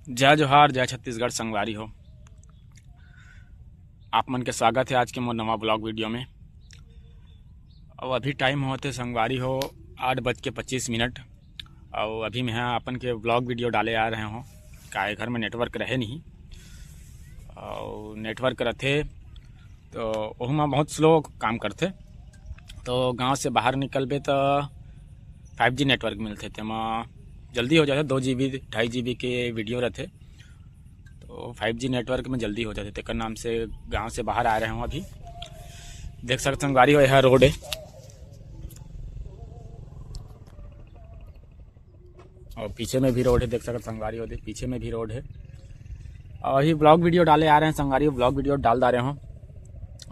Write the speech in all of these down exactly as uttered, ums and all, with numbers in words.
जय जोहार, जय छत्तीसगढ़ संगवारी हो। आप मन के स्वागत हे आज के मोर नवा vlog video में। अउ अभी time होत हे संगवारी हो आठ बज के पच्चीस मिनट। अउ अभी मैं ह अपन के vlog video डाले आ रहे हों, काहे घर में network रहे नहीं। अउ network रथे तो ओहू म बहुत slow काम करथे। तो गांव से बाहर निकलबे त five G network मिलथे, तेमा जल्दी हो जाथे। दो GB, ढाई GB के video रथे, तो five G network में जल्दी हो जाथे। तेकर नाम से गांव से बाहर आ रहे हों अभी। देख सकत संगवारी हो, यह road है और पीछे में भी road है। देख सकत संगवारी हो, देख, पीछे में भी road है। और ये vlog video डाले आ रहे हैं संगवारी, vlog video डाल डारे हों,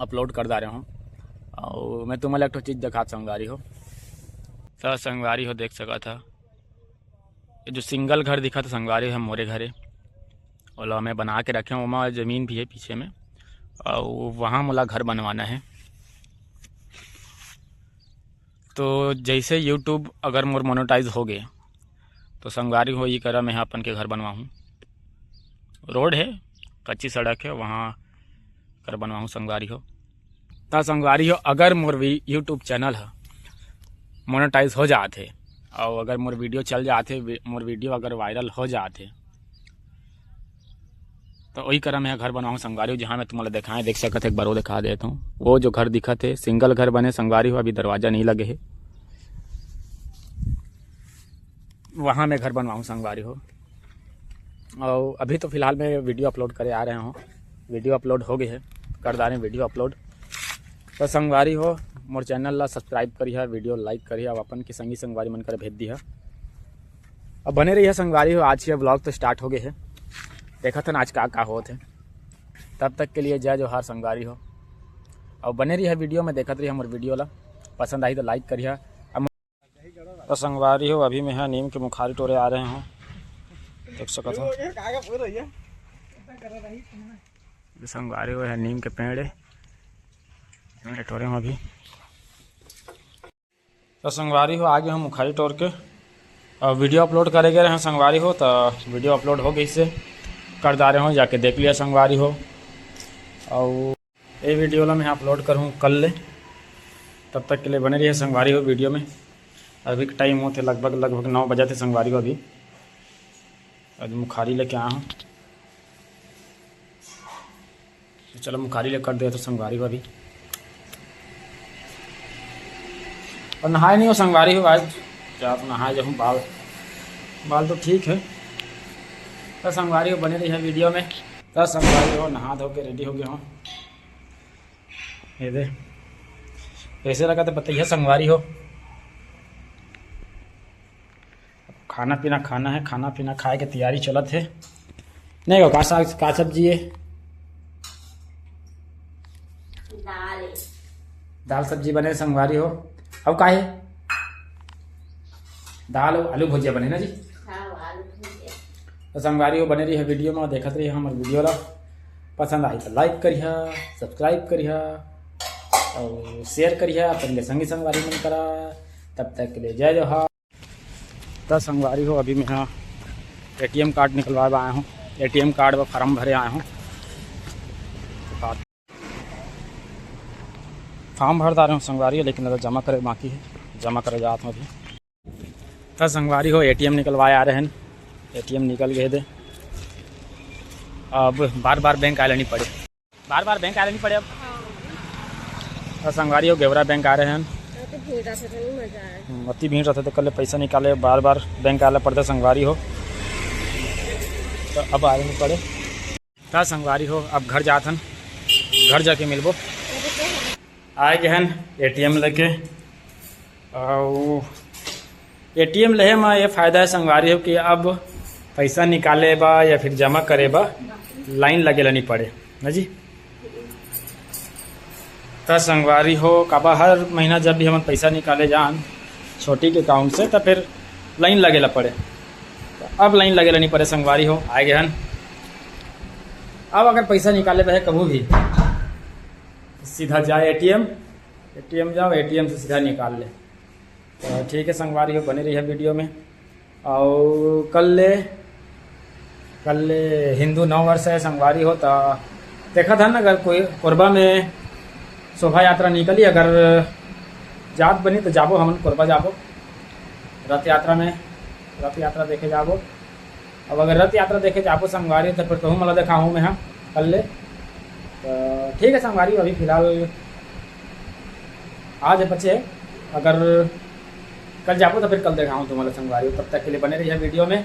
upload कर डारे हों। और मैं तुम्हें एक ठो चीज दिखात संगवारी हो, तो संगवारी हो देख सकत ह, ये जो single घर दिखत हे संगवारी हो, मोरे घर हे, ओला मैं बना के रखे हों, ओमा जमीन भी है पीछे में, और वहाँ मोला घर बनवाना है। तो जैसे YouTube अगर मोर monetize हो गे, तो संगवारी हो, ई करा मैं अपन के घर बनवाहूँ। Road है, कच्ची सड़क है, वहाँ कर बनवाहूँ संगवारी हो। त संगवारी हो, अगर मोर वी-, YouTube channel ह monetize हो जात हे, और अगर मोर video चल जात हे, वी-, मोर video अगर viral हो जात हे, तो वही करा मैं घर बनवाहूँ संगवारी हो, जहाँ मैं तुम्हारा दिखाएं, देख सकत हे, एक बार वो दिखा देता हूँ। वो जो घर दिखत हे, single घर बने संगवारी हो, अभी दरवाजा नहीं लगे हे, वहाँ मैं घर बनवाहूँ संगवारी हो। और अभी तो फिलहाल मैं video upload करे आ रहे हों, video upload हो गए है, कर डारे video upload। तो संगवारी हो, मोर channel ला subscribe करिहा, video like करिहा, अब अपन के संगी संगवारी मन कर भेज दिहा। अब बने रहिहा संगवारी हो, आज के vlog तो start हो गए है, देखत हन आज का का होत है। तब तक के लिए जय जोहार संगवारी हो, और बने रहिहा video में, देखत रहिहा मोर video ला, पसंद आही तो like करिहा। अब तो संगवारी हो, अभी मैं ह नीम के मुखारी टोरे आ रहे हों, देख सकत हो। ये संगवारी हो, यह नीम के पेड़ है, मैं टोरे हों अभी। तो संगवारी हो, आगे हम मुखारी टोर के और video upload करे गए रहे संगवारी हो, तो video upload हो गई से कर डारे हों, जाके देख लिहा संगवारी हो। और ये video ला मैं upload करूँ कल ले, तब तक के लिए बने रहिहा संगवारी हो video में। अभी के time होत हे लगभग, लगभग नौ बजत हे संगवारी हो। अभी, अभी मुखारी लेके आया हूँ, तो चलो मुखारी ले कर दे तो संगवारी हो अभी। और नहाए नहीं हों संगवारी हो, आज जा तो नहाए जाऊँ, बाल, बाल तो ठीक है। तो संगवारी हो, बने रहिहा video में। तो संगवारी हो, नहा धो के ready हो गए हों। ये दे, कैसे लगा तो बताइए संगवारी हो। खाना पीना खाना है, खाना पीना खाए के तैयारी चलत है। नहीं हो, का साग, का सब्जी है? दाल है। दाल सब्जी बने संगवारी हो। अब का है? दाल अउ आलू भुजिया बने ना जी? हाँ, आलू भुजिया। तो संगवारी हो, बने रहिहा video में, देखत रहिहा हमर video ला। पसंद आई तो like करिहा, subscribe करिहा और share करिहा अपन के संगी संगवारी मन करा। तब तक के लिए जय जोहार। त संगवारी हो, अभी मैं ह ATM card निकलवाए बर आए हों, ATM card बर form भरे आए हों। Form भर डारे हों संगवारी हो, लेकिन अभी जमा करे बाकी है, जमा करे जात हों अभी। त संगवारी हो, ATM निकलवाए आ रहे हैं, ATM निकल गए दे। अब बार बार बैंक आए ला नहीं पड़े, बार बार बैंक आए ला नहीं पड़े अब। हाँ। त संगवारी हो, गेवरा बैंक आ रहे हैं। यहाँ तो भीड़ रहता था, नहीं मजा आया। हम्म, अति भीड़ रहता था, कल पैसा निकाले बार बार बैंक आए ला पड़ता संगवारी हो, तो अब आए नहीं पड़े। त संगवारी हो, अब घर जात हन, घर जाके मिलबो। आए गए हन ATM लेके। अउ ATM लेहे म ये फायदा है संगवारी हो कि अब पैसा निकाले बा या फिर जमा करे बा line लगे ला नहीं पड़े ना जी। त संगवारी हो, काबर हर महीना जब भी हमन पैसा निकाले जान छोटी के account से, त फिर line लगे ला पड़े। त अब line लगे ला नहीं पड़े संगवारी हो, आए गए हन। अब अगर पैसा निकाले बहे कभू भी, सीधा जाए ATM, ATM जाओ, ATM से सीधा निकाल ले। तो ठीक है संगवारी हो, बने रहिहा video में। और कल ले कल हिंदू नववर्ष हे संगवारी हो, त देखत हन, अगर कोई कोरबा में शोभा यात्रा निकली, अगर जात बनी त जाबो, हमन कोरबा जाबो रथ यात्रा में, रथ यात्रा देखे जाबो। अब अगर रथ यात्रा देखे जाबो संगवारी, त फिर तहूँ मन ला देखाहूँ मैं हा कल ले। त ठीक है संगवारी, अभी फिलहाल आज हे पचे, अगर कल जाबो त फिर कल देखाहूँ तुमन ला संगवारी। तब तक के लिए बने रहिए वीडियो में।